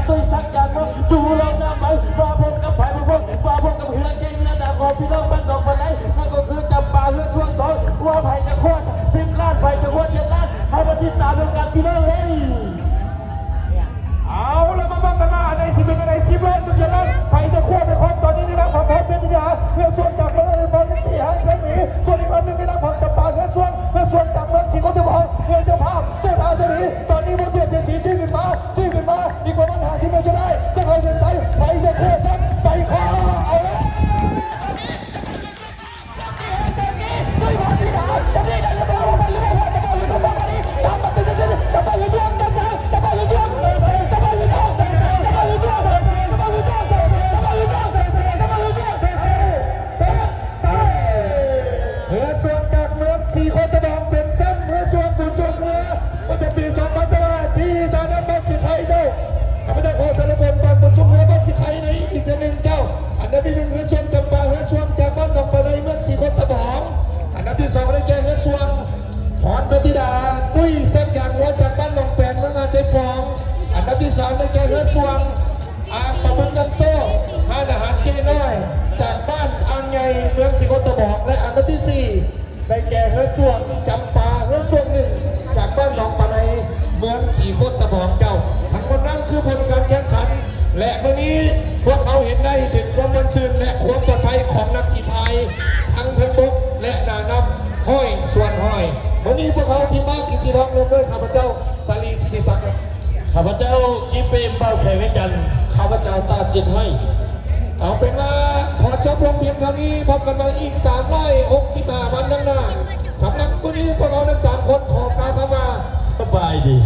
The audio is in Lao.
ດ້ວຍສັກຢາງນົກ ຢູ່ລອງນ້ຳໄປ ມາພົບກັບໃຜມາພົບ ມາພົບກັບເຮືອເກັ່ງເຮືອດາຂອງພີ່ນ້ອງບ້ານໜອງປາໄນ ນັ້ນກໍຄືຈຳປາເຮືອຊ່ວງສອງ ວ່າໃຜຈະຄວ້າສິບລ້ານ ໃຜຈະຄວ້າເຈັດລ້ານ ເຮົາມາຕິດຕາມນຳກັນພີ່ນ້ອງເອີຍ. ເອົາລະ ມາເບິ່ງກັນວ່າອັນໃດຊິເປັນອັນໃດ ສິບລ້ານກັບເຈັດລ້ານ ໃຜຈະຄວ້າໄປຄອງ. ຕອນນີ້ໄດ້ຮັບຄວາມພ້ອມເປັນທີ່ດີ ເຮືອຊ່ວງຈາກເມືອງນະຄອນເລັກທີ່ຫາງເສນມີ ສ່ວນອີກລຳໜຶ່ງໄດ້ຮັບຂອງຈຳປາເຮືອຊ່ວງ ເຮືອຊ່ວງຈາກເມືອງສີໂຄດຕະບອງ ເຮືອເຈົ້າພາບ ເຈົ້າທ່າເສນມີ ຕອນນີ້ບໍ່ເປັນຈັ່ງຊີ້ ທີ່ຂຶ້ນມາ ທີ່ຂຶ້ນມາ ອີກປະມານຫ້າສິບເມດຈະໄດ້ ຈະເຂົ້າເສັ້ນໄຊ ໃຜຈະຄວ້າຊ້ຳ ໄປຄວ້າ ເອົາລະ. ເຮືອຊ່ວງຈາກເມືອງສີໂຄດຕະບອງເປັນແຊ້ມເຮືອຊ່ວງບຸນຊ່ວງເຮືອ ປະຈຳປີສອງພັນຊາວຫ້າ ທີ່ຈະນຳບັດຊິໄຄເຈົ້າ ຂ້າພະເຈົ້າຂໍສະເໜີຜົນປານບຸນຊ່ວງເຮືອບັດຊິໄຄໃນອີກເທື່ອໜຶ່ງເຈົ້າ. ອັນດັບທີໜຶ່ງ ເຮືອຊ່ວງຈຳປາ ເຮືອຊ່ວງຈາກບ້ານໜອງປາໄນ ເມືອງສີໂຄດຕະບອງ. ອັນດັບທີສອງ ໄດ້ແກ່ເຮືອຊ່ວງ ພອນພັນທິດາ ຕຸ້ຍສັກຢາງງົວ ຈາກບ້ານໜອງແປນ ເມືອງຫາດຊາຍຟອງ. ອັນດັບທີສາມ ໄດ້ແກ່ເຮືອຊ່ວງ ອ່າງປາໝຶກນ້ຳໂຊ ຮ້ານອາຫານເຈນ້ອຍ ຈາກບ້ານອ່າງໃຫຍ່ ເມືອງສີໂຄດຕະບອງ ແລະ ອັນດັບທີສີ່ ໄດ້ແກ່ເຮືອຊ່ວງຈຳປາ ເຮືອຊ່ວງໜຶ່ງ ຈາກບ້ານໜອງປາໄນ ເມືອງສີໂຄດຕະບອງເຈົ້າ. ທັງໝົດນັ້ນຄືຜົນການແຂ່ງຂັນ ແລະ ມື້ນີ້ພວກເຮົາເຫັນໄດ້ເຖິງຄວາມມ່ວນຊື່ນ ແລະ ຄວາມປອດໄພຂອງນັກສີພາຍ ທັງເທິງບົກ ແລະ ໜ້ານ້ຳ ຮ້ອຍສ່ວນຮ້ອຍ. ມື້ນີ້ພວກເຮົາທີມງານອິນຊີທອງ ນຳໂດຍຂ້າພະເຈົ້າ ສາລີ ສິດທິສັກ. ຂ້າພະເຈົ້າ ກິເປມ ບ່າວແຂວຽງຈັນ. ຂ້າພະເຈົ້າ ຕາຈິດໄຮ. ເອົາເປັນວ່າ ຂໍຈົບລົງພຽງເທົ່ານີ້, ພົບກັນໃໝ່ອີກສາມຮ້ອຍຫົກສິບຫ້າວັນຂ້າງໜ້າ. ສຳລັບມື້ນີ້ ພວກເຮົາທັງສາມຄົນຂໍກ່າວຄຳວ່າ ສະບາຍດີ.